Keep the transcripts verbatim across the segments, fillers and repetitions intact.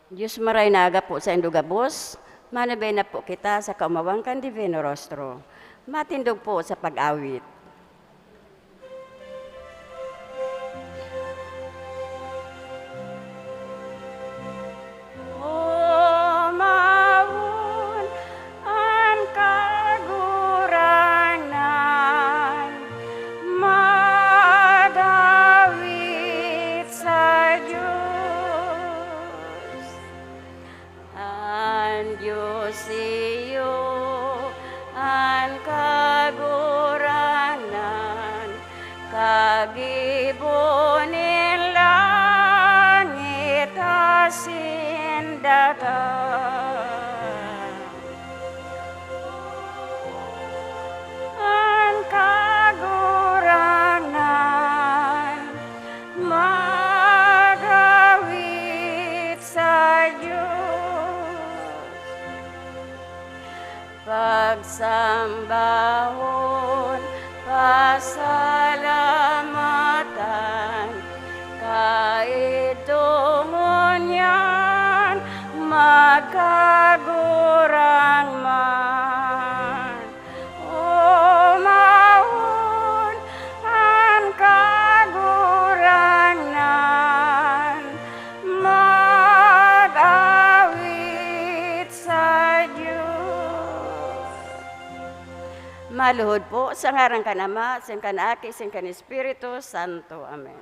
Diyos maray na aga po saindo gabos, manabay na po kita sa kaomawan kan Divino Rostro. Matindog po sa pag-awit. Omawon an Kagurangnan, mag-awit sa Dios. An Dios iyo, an Kagurangnan, kagibo nin langit asin daga. An Kagurangnan, mag-awit sa Dios. Pagsambahon, pasalamatan, kaidto ngunyan magkagurang man. Omawon an Kagurangnan, mag-awit sa Dios. Maluhod po sa ngaran kan Ama, asin kan Aki, asin kan Espiritu Santo. Amen.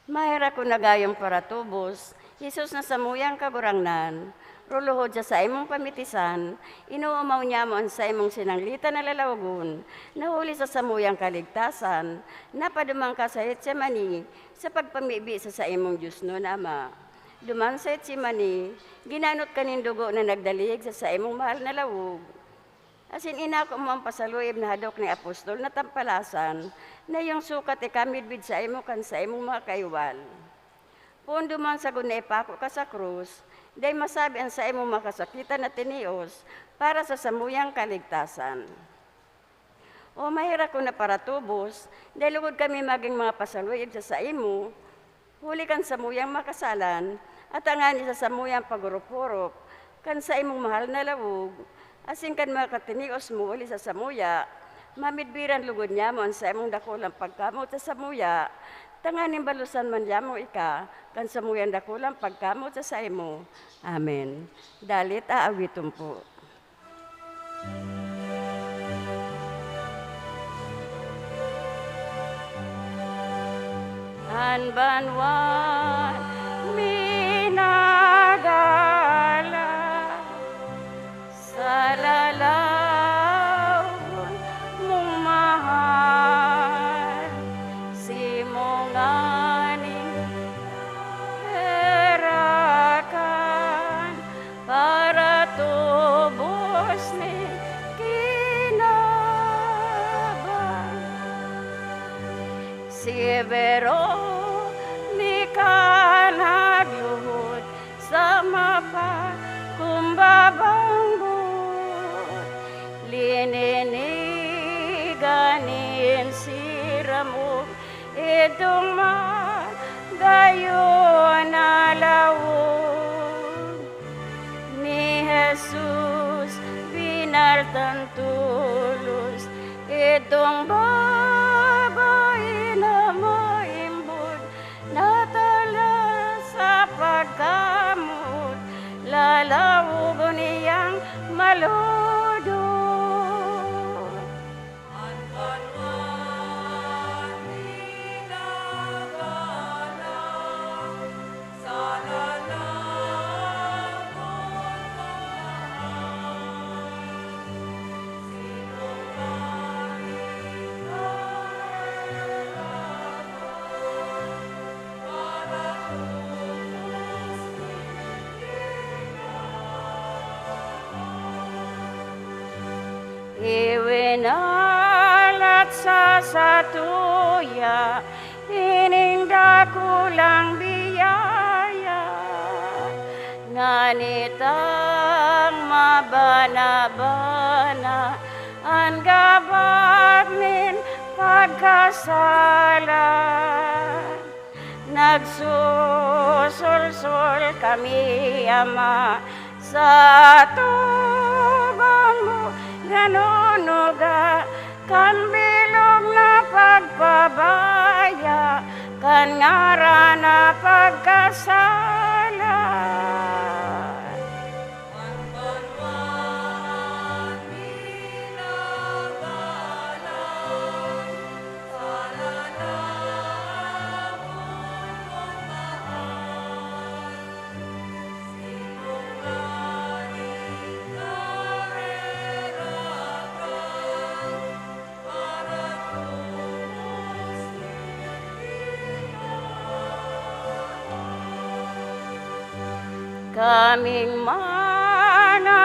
Maherak ko na gayong paratubos, Jesus na samuyang Kagurangnan, ruluhod sa saimong pamitisan, inoomaw niamo an saimong sinanglitan na lalawogon, na huli sa samuyang kaligtasan, napaduman ka sa Getsemani sa pagpamibi sa saimong diosnon na Ama. Duman sa Getsemani, ginanot ka nin dugo na nagdalig sa saimong mahal na lawog. Asin inako mo an pasaluib na hadok ni apostol na tampalasan, na iyong sukat ika midbid saimo kan saimong mga kaiwal. Poon duman sagkod na ipako ka sa krus, dai masabi an saimong mga kasakitan na tinios para sa samuyang kaligtasan. O maherak ko na paratubos, dai lugod kami magin mga pasaluib sa saimo, huli kan samuyang mga kasalan, at tanganing sa samuyang pag-orop-orop kan saimong mahal na lawog, asin kan mga katinios mo huli sa samuya, mamidbiran lugod niamo an saimong dakulang pagkamoot sa samuya, tanganing balosan man niamo ika kan samuyang dakulang pagkamoot sa saimo. Amen. Dalit aawiton po. An banwang minagala sa lalaw mong mahal, simong nganing herakan, paratubos nin kinaban. Si Veronica nagluhod sa mapakumbabang boot, lininigan nin siramog idtong magayon na lawog. Ni Jesus binaltan tolos idtong babayi na maimbod, natalas sa pagkamoot, lalawogon niyang malodot. Iwinalat sa satuya ining dakulang biyaya, ngani tang mabana-bana an gabak nin pagkasala. Nagsusulsol kami, Ama, sa atubang mo, ganon uga, kan bilog na pagpabaya, kan ngaran na pagkasala. Kaming mga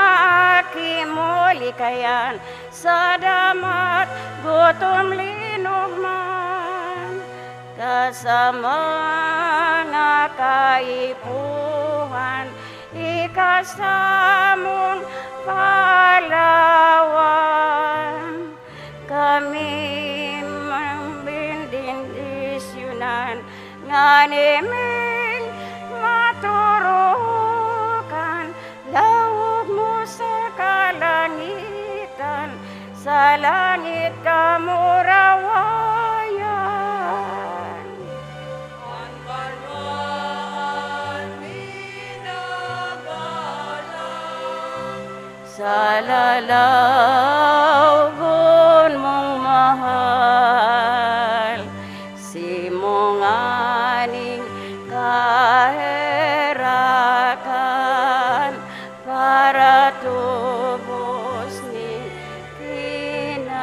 aki mo, likayan sa damat, gutom, linog man. Ka sa mga kaipuhan, ika sa mong palawan. Kami mang bendendisyonan, nganing maturukan, laog mo sa kalangitan, sa langit kamo rawayan. An banwaan minagalang, sa lalawgon mong mahal, simo nganing kaherakan, paratubos nin kinaban.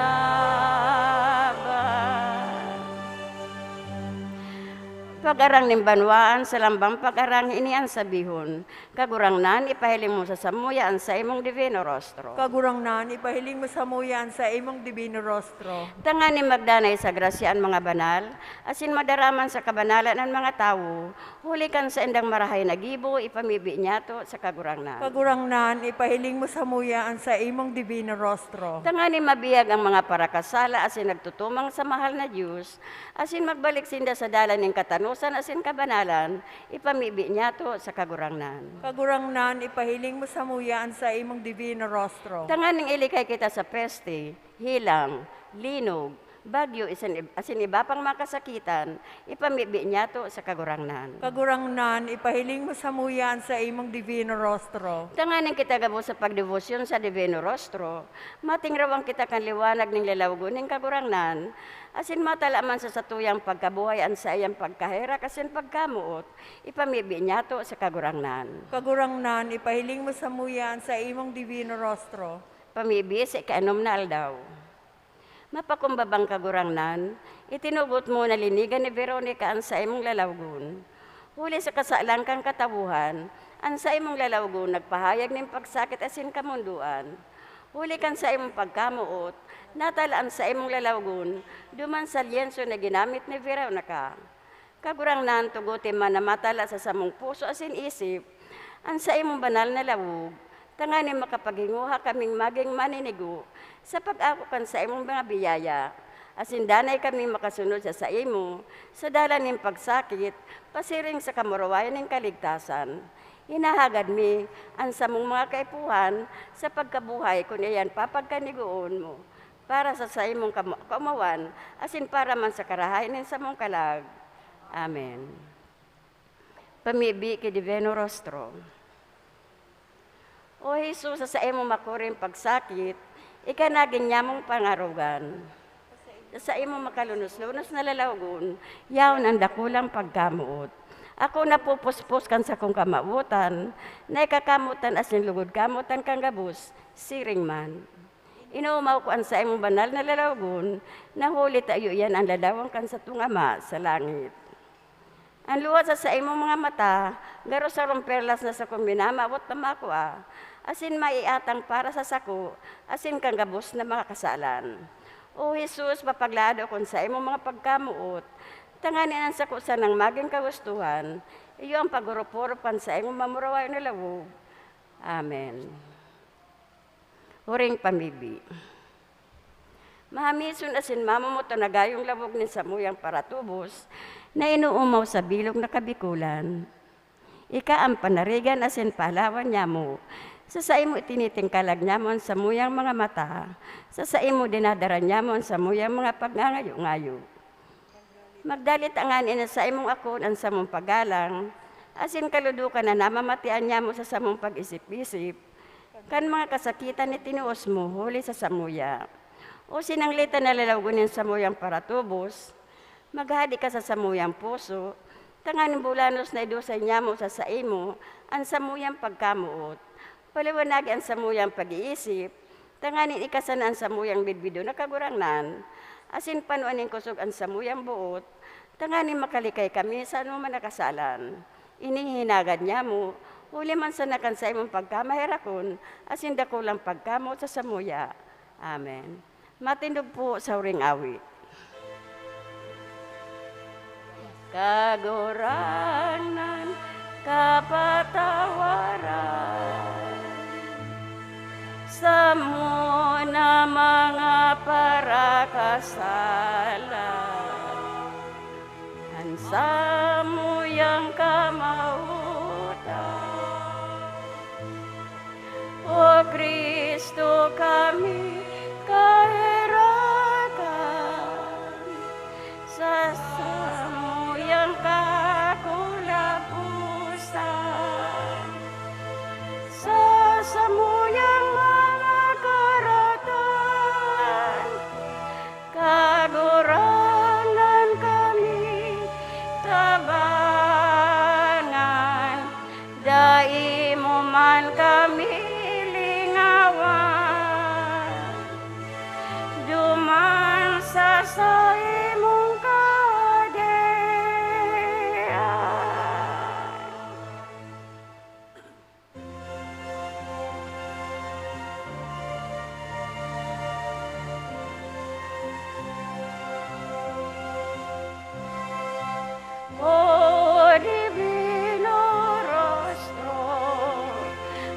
Pag-arang nin banwaan, sa lambang pag-arang, ini an sabihon, Kagurangnan, ipahiling mo sa samuya an saimong divino rostro. Kagurangnan, ipahiling mo samuya an saimong divino rostro. Tanganing magdanay sa grasya an mga banal, asin madaraman sa kabanalan an mga tawo, huli kan saindang marahay na gibo, ipamibi niyato sa Kagurangnan. Kagurangnan, ipahiling mo samuya an saimong divino rostro. Tanganing mabihag an mga parakasala asin nagtutumang sa mahal na Dios, asin magbalik sinda sa dalan nin katanosan asin kabanalan, ipamibi niyato sa Kagurangnan. Kagurangnan, ipahiling mo samuya an saimong divino rostro. Tanganing ilikay kita sa peste, helang, linog, bagyo, isin ib-, asin iba pang mga kasakitan, ipamibi niyato sa Kagurangnan. Kagurangnan, ipahiling mo samuya an saimong divino rostro. Tanganing kita gabos sa pagdebosyon sa divino rostro, matingrawan kita kan liwanag nin lalawgon nin Kagurangnan, asin matalaman sa satuyang pagkabuhay an saiyang pagkaherak asin pagkamoot, ipamibi niyato sa Kagurangnan. Kagurangnan, ipahiling mo samuya an saimong divino rostro. Pamibi sa ikainom na aldaw. Mapakumbabang Kagurangnan, itinugot mo na linigan ni Veronica an saimong lalawgon. Huli sa kasalan kan katawohan, an saimong lalawgon nagpahayag nin pagsakit asin kamondoan. Huli kan saimong pagkamoot, natala an saimong lalawgon duman sa lyenso na ginamit ni Veronica. Kagurangnan, tugote man na matala sa samong puso asin isip an saimong banal na lawog, tanganing makapaghinguha kaming magin maninigo sa pag-ako kan saimong mga biyaya, asin danay kaming makasunod sa saimo sa dalan nin pagsakit pasiring sa kamurawayan nin kaligtasan. Hinahagad mi an samong mga kaipuhan sa pagkabuhay kun iyan papagkanigoon mo, para sa saimong kamo-, kaomawan, asin para man sa karahay nin samong kalag. Amen. Pamibi ki Divino Rostro. O Jesus, sa saimong makuring pagsakit, ika nagin nyamong pangarogan. Sa saimong makalunos-lunos na lalawgon, yaon an dakulang pagkamoot. Ako napupuspos kan sakong kamawotan, na ika kamotan asin lugod kamotan kan gabos, siring man. Inoomaw ko an saimong banal na lalawgon, na huli ta iyo iyan an ladawan kan satong Ama sa langit. An luwas sa saimong mga mata, garo sarong perlas na sakong minamawot na makua, asin maiatang para sa sako, asin kan gabos na mga kasalan. O Jesus, papaglado ko an saimong mga pagkamoot, tanganing an sako sanang magin kagustohan, iyo an pagurop-urop kan saimong mamurawayon na lawog. Amen. Huring pamibi. Mahamison asin mamumuto na gayong lawog nin samuyang paratubos, na inoomaw sa bilog na kabikulan. Ika an panarigan asin paalawan nyamo. Sa saimo tinitingkalag nyamo an samuyang mga mata, sa saimo dinadara nyamo an samuyang mga pagngangayo-ngayo. Magdalit tanganing an saimong akoon an samong paggalang, asin kaludokan na namamatean nyamo sa samong pag-isip-isip kan mga kasakitan na itinoos mo huli sa samuya. O sinanglitan na lalawogon nin samuyang paratubos, maghade ka sa samuyang puso, tanganing bulanos na idusay nyamo sa saimo an samuyang pagkamoot. Paliwanagi an samuyang pag-iisip, tanganing ika sana an samuyang bidbido na Kagurangnan, asin panuan nin kosog an samuyang boot, tanganing makalikay kami sa anoman na kasalan. Ini hinagad nyamo, huli man sana kan saimong pagkamaherakon asin dakulang pagkamoot sa samuya. Amen. Matindog po sa huring awit. Kagurangnan, kapatawaran samo na mga parakasala, an samuyang kamawotan. O Cristo, kami kaherakan sa samuyang kakulabosan, sa samuyang mga karatan. Kagurangnan, kami tabangan, dai mo man kami lingawan, duman sa saimong kahadean. O Divino Rostro,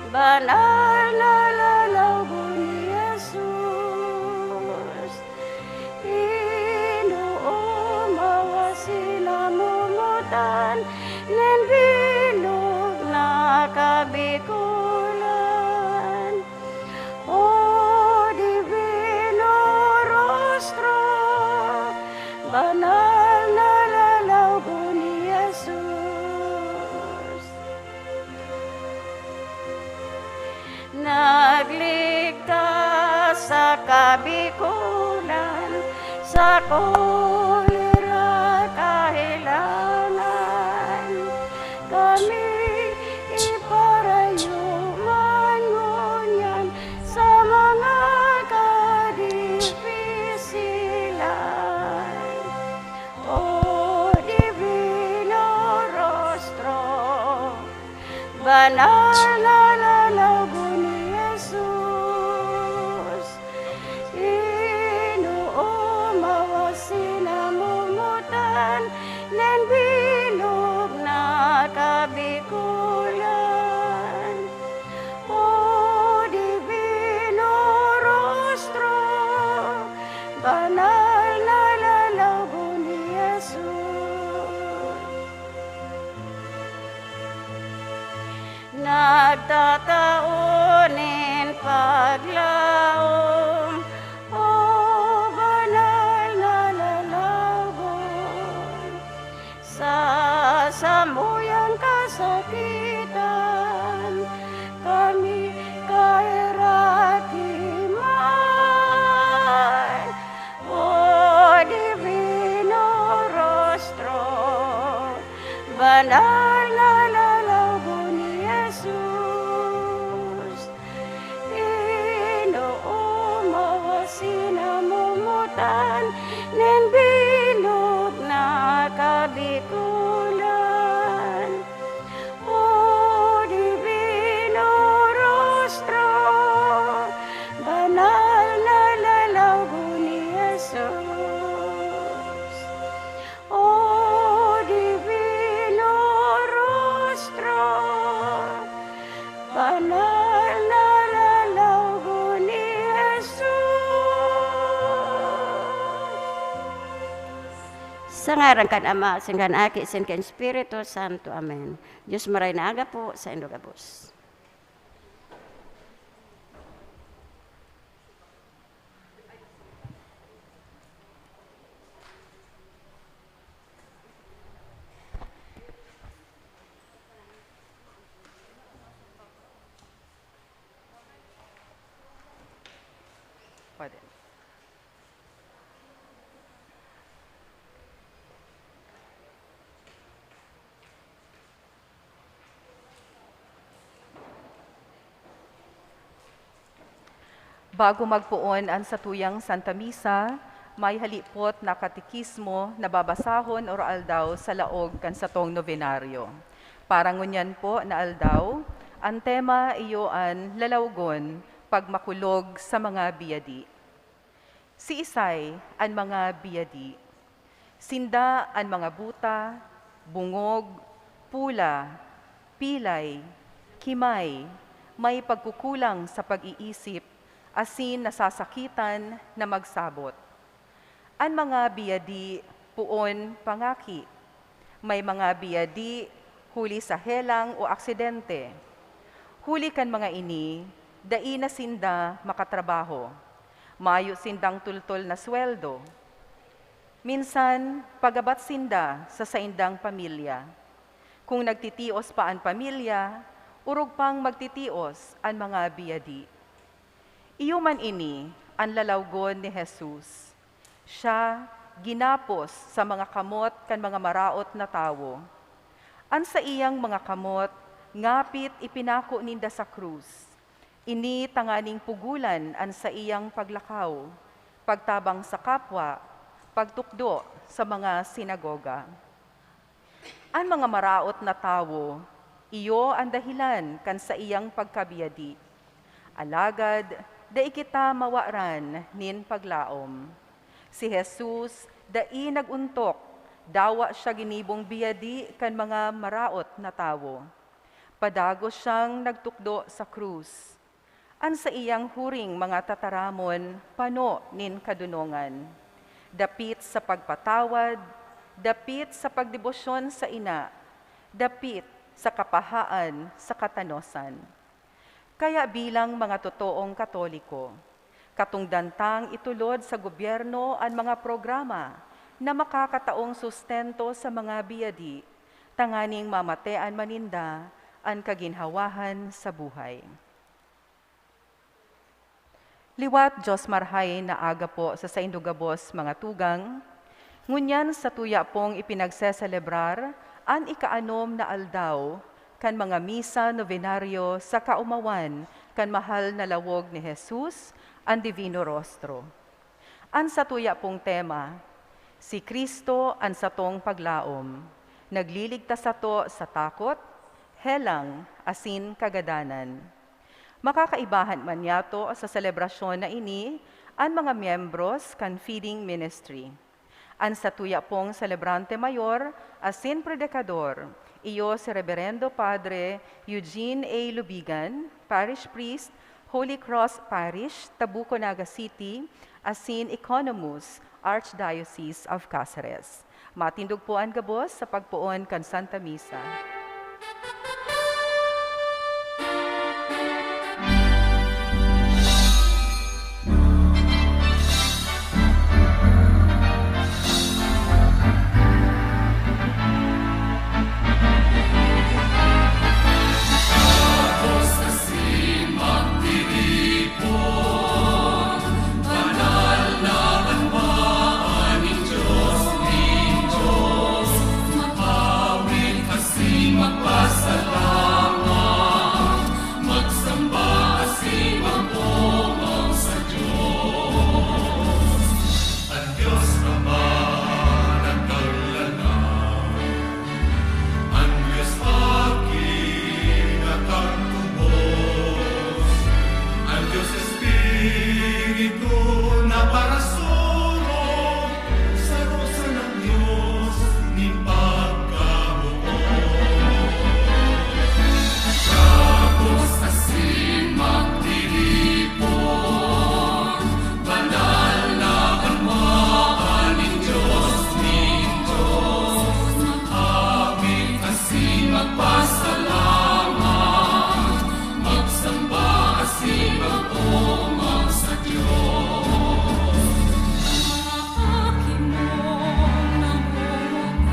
banal na lalawogon ni Jesus, inoomaw asin namomotan nin bilog na kabikulan. O Divino Rostro, banal na lalawogon ni Jesus, nagligtas sa kabikulan, sa kolera kahelangan. Kami iparayo man ngunyan sa mga kadipisilan. O Divino Rostro, banal na lalawogon ni Jesus, inoomaw asin namomotan nin bilog na kabikulan. O Divino Rostro, banal na lalawogon ni Jesus, nagtatao nin paglaom, o banal na lalawogon. Sa samuyang kasakitan, kami kaheraki man. O Divino Rostro, banal na lalawogon ni Jesus, inoomaw asin namomotan nin bilog na kabikulan. O Divino Rostro, banal na lalawogon ni Jesus. O Divino Rostro, Sa ngaran kan Ama, asin kan Aki, asin kan Espiritu Santo. Amen. Diyos maray na aga po sa indo gabos. Pwede. Bago magpoon an satuyang Santa Misa, may halipot na katekismo na babasahon oro aldaw sa laog kan satong nobenaryo. Para ngunyan po na aldaw, an tema iyo an lalawgon, pagmakulog sa mga biyadi. Siisay an mga biyadi? Sinda an mga buta, bungog, pula, pilay, kimay, may pagkukulang sa pag-iisip, asin nasasakitan na magsabot. An mga biyadi poon pangaki. May mga biyadi huli sa helang o aksidente. Huli kan mga ini, dai na sinda makatrabaho. Mayo sindang tultol na sweldo. Minsan, pagabat sinda sa saindang pamilya. Kung nagtitios pa an pamilya, orog pang magtitios an mga biyadi. Iyo man ini an lalawgon ni Jesus. Siya ginapos sa mga kamot kan mga maraot na tawo. An saiyang mga kamot ngapit ipinako ninda sa krus. Ini tanganing pugolan an saiyang paglakaw, pagtabang sa kapwa, pagtukdo sa mga sinagoga. An mga maraot na tawo, iyo an dahelan kan saiyang pagkabiyadi. Alagad dai kita mawaran nin paglaom. Si Jesus dai nag-ontok, dawa siya ginibong biyadi kan mga maraot na tawo. Padagos siyang nagtukdo sa krus. An saiyang huring mga tataramon pano nin kadonongan, dapit sa pagpatawad, dapit sa pagdebosyon sa ina, dapit sa kapahaan sa katanosan. Kaya bilang mga totoong Katoliko, katungdan tang itulod sa gobyerno an mga programa na makakataong sustento sa mga biyadi, tanganing mamatean man ninda an kaginhawahan sa buhay. Liwat, Diyos marhay na aga po sa saindo gabos, mga tugang. Ngunyan, satuya pong ipinagseselebrar an ikaanom na aldaw kan mga misa nobenaryo sa kaomawan kan mahal na lawog ni Jesus, an Divino Rostro. An satuya pong tema, si Cristo an satong paglaom, nagliligtas sato sa takot, helang, asin kagadanan. Makakaibahan man niyato sa selebrasyon na ini an mga miyembros kan feeding ministry. An satuya pong selebrante mayor asin predikador, iyo si Reberendo Padre Eugene A. Lubigan, Parish Priest, Holy Cross Parish, Tabuco, Naga City, asin Economos, Archdiocese of Caceres. Matindog po an gabos sa pagpoon kan Santa Misa. An Dios Ama nagkaglalaw, an Dios Aki nakagtubos, an Dios Espiritu na parasurog, saro sanang Dios nin pagkabuot. Magpasalamat, magsamba asin mag-omaw sa Dios. Mga aki mong nangungutan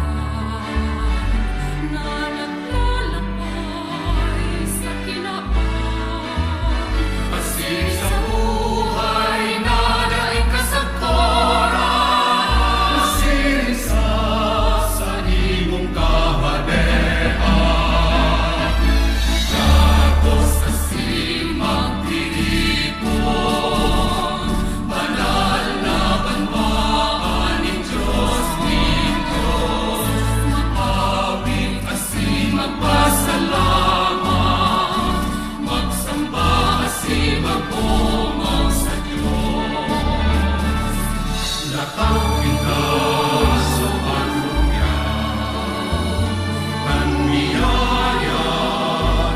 na naglalakbay sa kinaban, asin sa buhay na daing kasakoran, masiring sa saimong kahadean. Datos asin magtiripon, banal na banwaan nin Dios nin Dios. Mag-awit asin magpasalamat, magsamba asin mag-omaw sa Dios. Lakaw kita sa panlungyaw, kan miyaya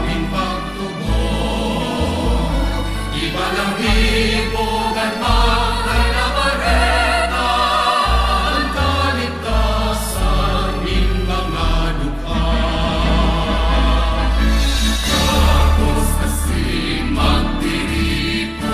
nin pagtubod. Ibalahibo kan Magandang Bareta, an kaligtasan nin mga dukha. Datos asin magtiripon,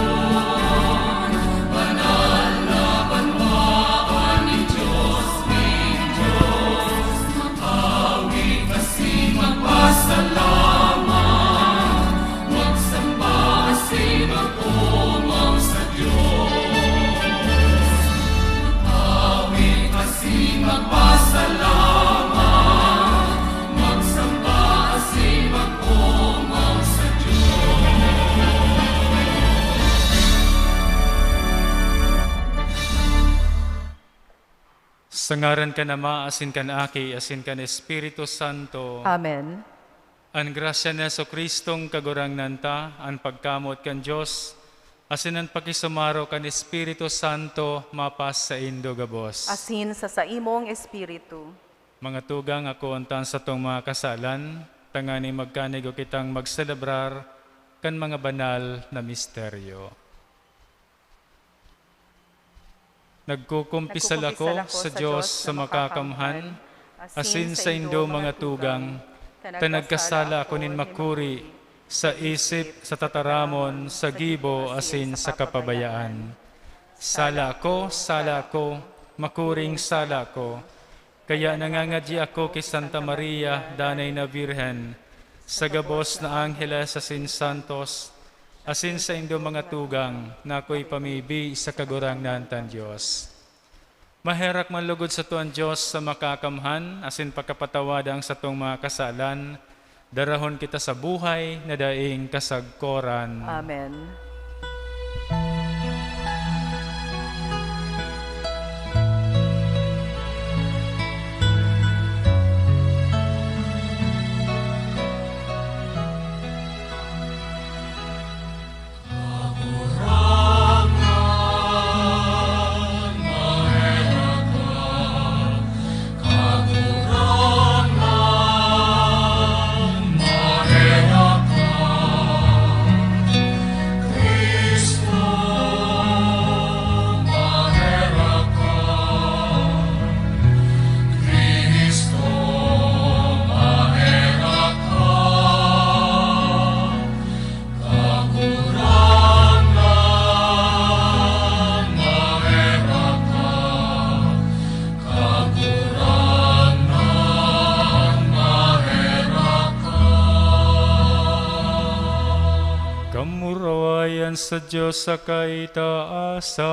banal na banwaan nin Dios nin Dios. Mag-awit asin magpasalamat, magsamba asin mag-omaw sa Dios. Mag-awit asin magpasalamat, magsamba asin mag-omaw sa Dios. Sa ngaran kan Ama, asin kan Aki, asin kan Espiritu Santo. Amen. An grasya ni Jesu-Cristong Kagurangnan ta, an pagkamoot kan Dios, asin an pakisumaro kan Espiritu Santo mapasaindo gabos. Asin sa saimong espiritu. Mga tugang, akoon ta an satong mga kasalan, tanganing magkanigo kitang magselebrar kan mga banal na misteryo. Nagkukumpisal ako sa Dios sa Makakamhan, asin saindo, mga tugang, ta nagkasala ako nin makuri sa isip, sa tataramon, sa gibo, asin sa kapabayaan. Sala ako, sala ako, makuring sala ako. Kaya nangangadyi ako ki Santa Maria, Danay na Birhen, sa gabos na angheles asin santos, asin saindo mga tugang, na akoy pamibi sa Kagurangnan tan Dios. Maherak man lugod sato an Dios sa Makakamhan, asin pakapatawada an satong mga kasalan, darahon kita sa buhay na daing kasagkoran. Amen. Kagurangnan, maherak ka. Kagurangnan, maherak ka. Kamurawayan sa Dios sa kaitaasan.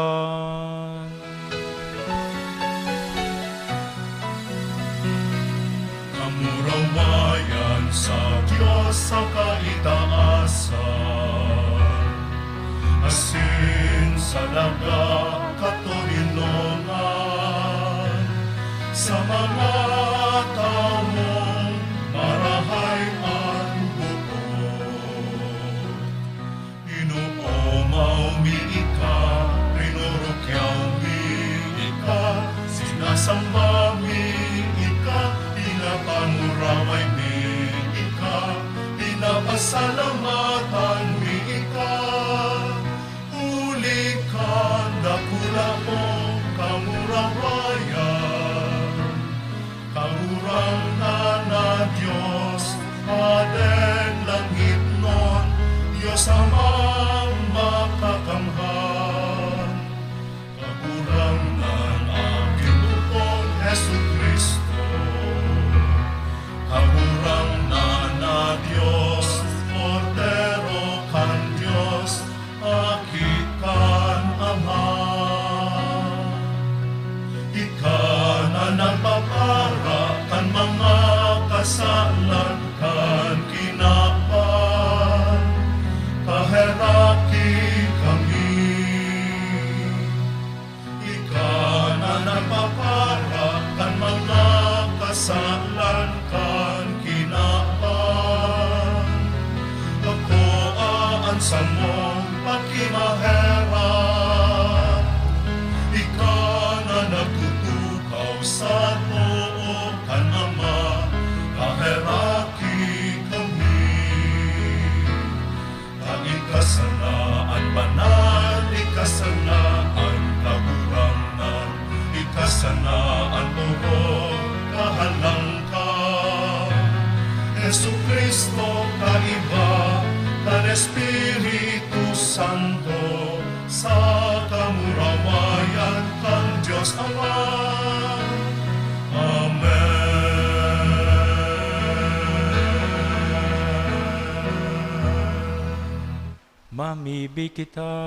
Kamurawayan sa Dios sa kaitaasan, asin sa daga katoninongan, sa mga tawong marahay an buot. Inoomaw mi ika, rinurukyaw mi ika, sinasamba mi ika, pinapanguraway mi ika, pinapasalamatan mi ika. Huli kan dakula mong kamurawayan, Kagurangnan na Dios, Kan kinaban, kaheraki kami. Ika na nagpapara kan mga kasalan kan kinaban. Akoa an samong pakimaherak. Ika na nagtutukaw sa too kan Ama, kaheraki kami. Ta ika sana an banal, ika sana an kagurangnan, ika sana an orog kahalangkaw. Jesu-Cristo, kaiba kan Espiritu Santo, sa kamurawayan kan Dios Ama. Amen. Mamibi kita.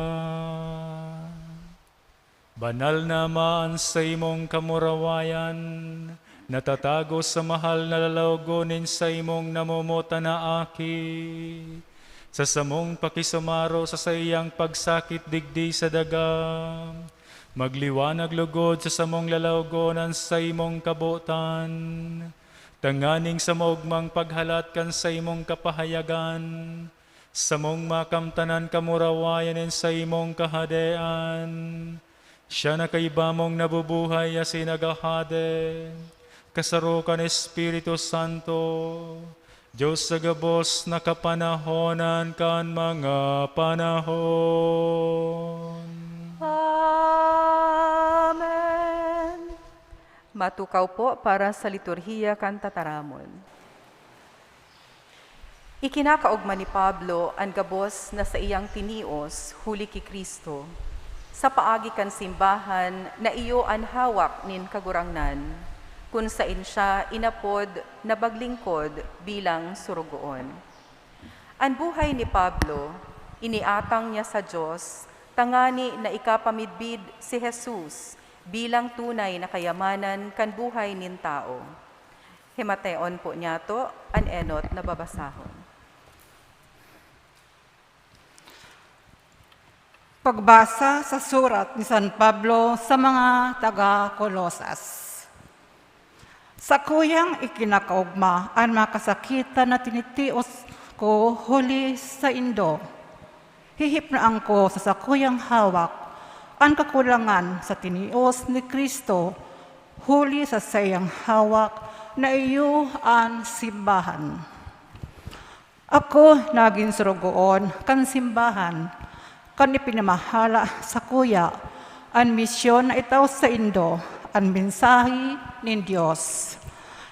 Banal na Ama, an saimong kamurawayan natatago sa mahal na lalawgo nin saimong namomotan na Aki. Sa samong pakisumaro sa saiyang pagsakit digdi sa daga, magliwanag lugod sa samong lalawgon an saimong kabotan, tanganing sa maogmang paghalat kan saimong kapahayagan, samong makamtan an kamurawayan nin saimong Kahadean. Siya na kaiba mong nabubuhay asin naghahade, kasaro kan Espiritu Santo, Dios sa gabos na kapanahonan kan mga panahon. Amen. Matukaw po para sa liturhiya kan tataramon. Ikinakaogma ni Pablo an gabos na saiyang tinios huli ki Cristo, sa paagi kan simbahan na iyo an hawak nin Kagurangnan, kun saen siya inapod na maglingkod bilang sorogoon. An buhay ni Pablo, iniatang niya sa Dios tangani na ikapamidbid si Jesus bilang tunay na kayamanan kan buhay nin tawo. Himateon po niyato an enot na babasahon. Pagbasa sa surat ni San Pablo sa mga taga Colosas. Sakuyang ikinakaogma an mga kasakitan na tinitios ko huli saindo. Hihipnaan ko sa sakuyang hawak an kakulangan sa tinios ni Cristo, huli sa saiyang hawak na iyo an simbahan. Ako nagin sorogoon kan simbahan, kan ipinamahala sakuya an misyon na itao saindo, an mensahe nin Dios.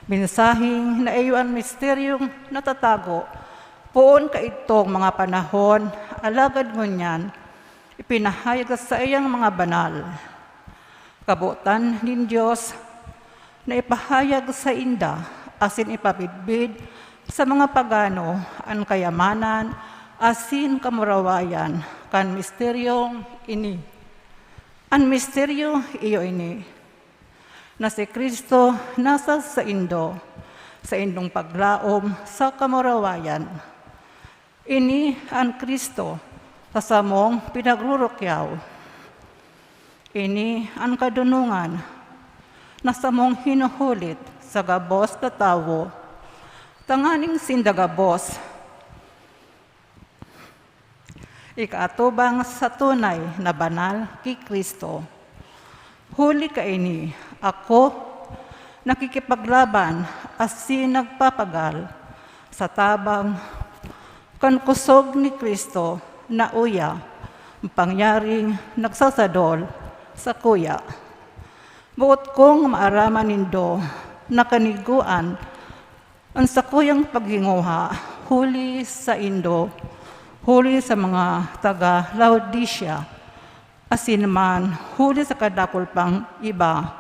Mensaheng na iyo an misteryong natatago poon kaidtong mga panahon, alagad ngunyan ipinahayag sa saiyang mga banal. Kabotan nin Dios na ipahayag sainda asin ipabidbid sa mga pagano an kayamanan asin kamurawayan kan misteryong ini. An misteryo iyo ini, na si Cristo nasa saindo, saindong paglaom sa kamurawayan. Ini an Cristo sa samong pinagrurukyaw. Ini an kadonongan na samong hinuhulit sa gabos na tawo, tanganing sinda gabos ikaatubang sa tunay na banal ki Cristo. Huli kaini, ako nakikipaglaban asin nagpapagal sa tabang kan kusog ni Cristo na uya, pangyaring nagsasadol sakuya. Boot kong maaraman nindo na kanigoan an sakuyang paghinguha huli saindo, huli sa mga taga Laodicea, asin man huli sa kadakul pang iba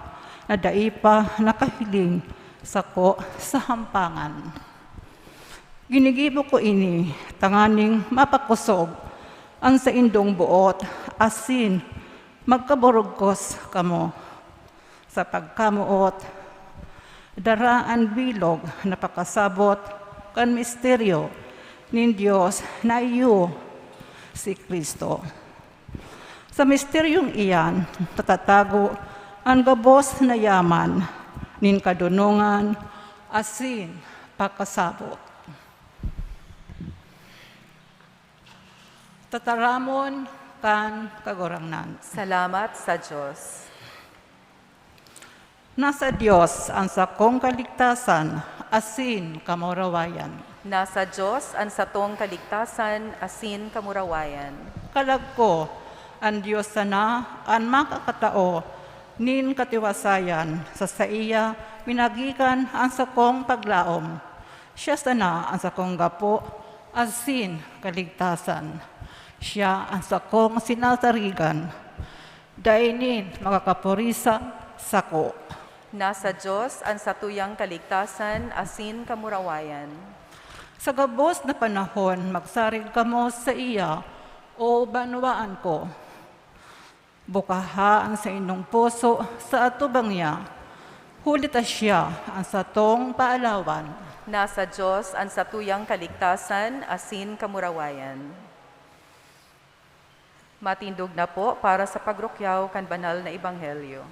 na dai pa nakahiling sako sa hampangan. Ginigibo ko ini tanganing mapakosog an saindong boot asin magkaborogkos kamo. Sa pagkamoot, dara an bilog na pakasabot kan misteryo nin Dios na iyo si Cristo. Sa misteryong iyan natatago an gabos na yaman nin kadonongan asin pakasabot. Tataramon kan Kagurangnan. Salamat sa Dios. Nasa Dios an sakong kaligtasan asin kamurawayan. Nasa Dios an satong kaligtasan asin kamurawayan. Kalag ko, an Dios sana an makakatao nin katiwasayan. Sa saiya minagikan an sakong paglaom. Siya sana an sakong gapo asin kaligtasan. Siya an sakong sinasarigan. Dai nin makakapuri sa sako. Nasa Dios an satuyang kaligtasan asin kamurawayan. Sa gabos na panahon, magsarig kamo saiya, O banwaan ko. Bukaha an saindong puso sa atubang niya, huli ta siya an satong paalawan. Nasa Dios an satuyang kaligtasan asin kamurawayan. Matindog na po para sa pagrukyaw kan banal na ebanghelyo.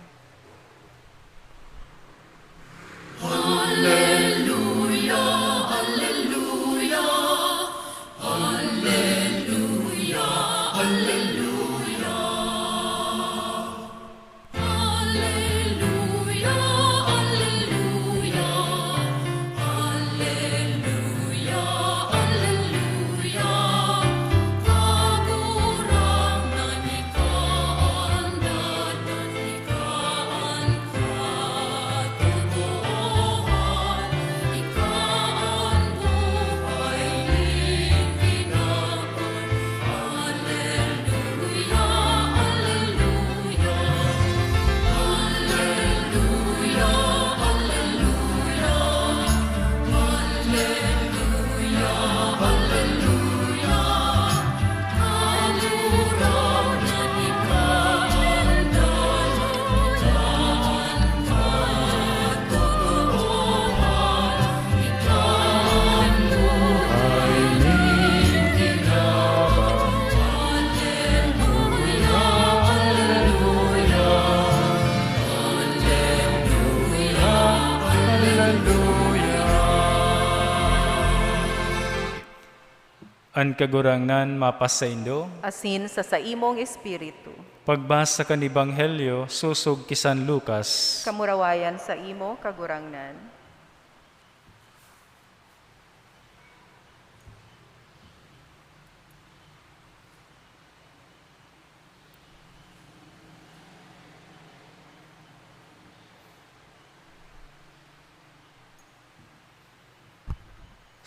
An Kagurangnan mapasaindo. Asin sa saimong espiritu. Pagbasa kan Ebanghelyo sosog ki San Lucas. Kamurawayan saimo, Kagurangnan.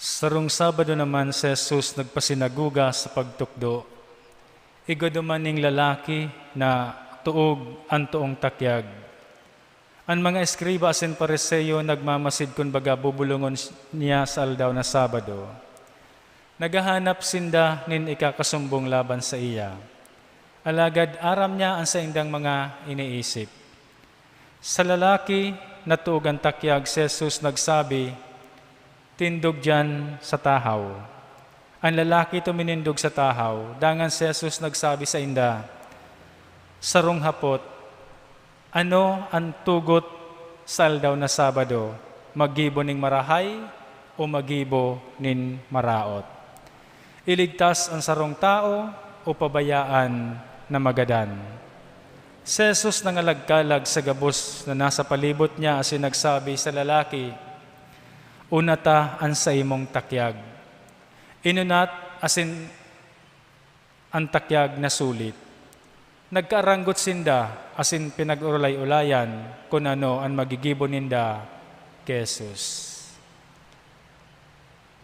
Sarong Sabado naman si Jesus nagpasinagoga sa pagtukdo. Igwa duman nin lalaki na tuog an toong takyag. An mga eskriba asin Fariseo nagmamasid kun baga bubulongon niya sa aldaw na Sabado. Naghahanap sinda nin ikakasumbong laban saiya. Alagad aram niya an saindang mga iniisip. Sa lalaki na tuog an takyag, si Jesus nagsabi, "Tindog diyan sa tahaw." An lalaki tuminindog sa tahaw. Dangan si Jesus nagsabi sainda, "Sarong hapot, ano an tugot sa aldaw na Sabado? Maggibo nin marahay o maggibo nin maraot? Iligtas an sarong tawo o pabayaan na magadan?" Si Jesus nangalagkalag sa gabos na nasa palibot niya asin nagsabi sa lalaki, "Unata an saimong takyag." Inunat asin an takyag nasulit. Nagkaaranggot sinda asin pinag-orolay-olayan kun ano an magigibo ninda ki Jesus.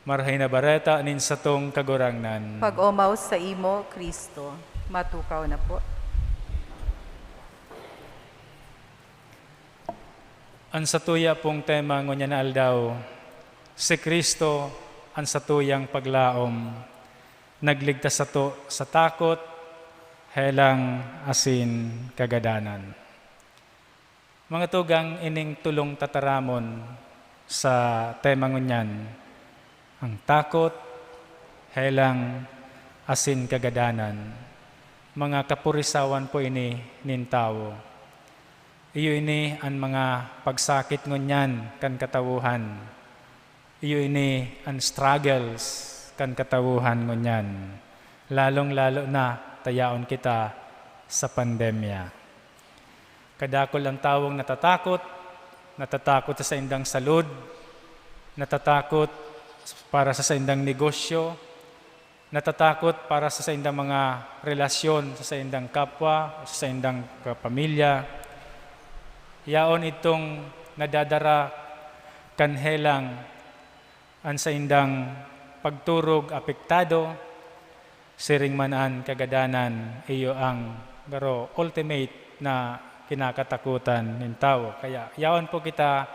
Marahay na Bareta nin satong Kagurangnan. Pag-omaw saimo, Cristo. Matukaw na po. An satuya pong tema ngunyan na aldaw, si Cristo an satuyang paglaom, nagligtas sato sa takot, helang, asin kagadanan. Mga tugang, ining tolong tataramon, Sa tema ngunyan, ang takot, helang, asin kagadanan. Mga kapurisawan po ini nin tawo. Iyo ini an mga pagsakit ngunyan kan katawohan. Iyo ini an struggles kan katawohan ngunyan, lalong-lalo na ta yaon kita sa pandemya. Kadakul ang tawong natatakot, natatakot sa saindang salud, natatakot para sa saindang negosyo, natatakot para sa saindang mga relasyon sa saindang kapwa, sa saindang kapamilya. Yaon itong nadadara kan helang an saindang pagturog apektado, siring man an kagadanan, iyo ang garo ultimate na kinakatakutan nin tawo. Kaya yaon po kita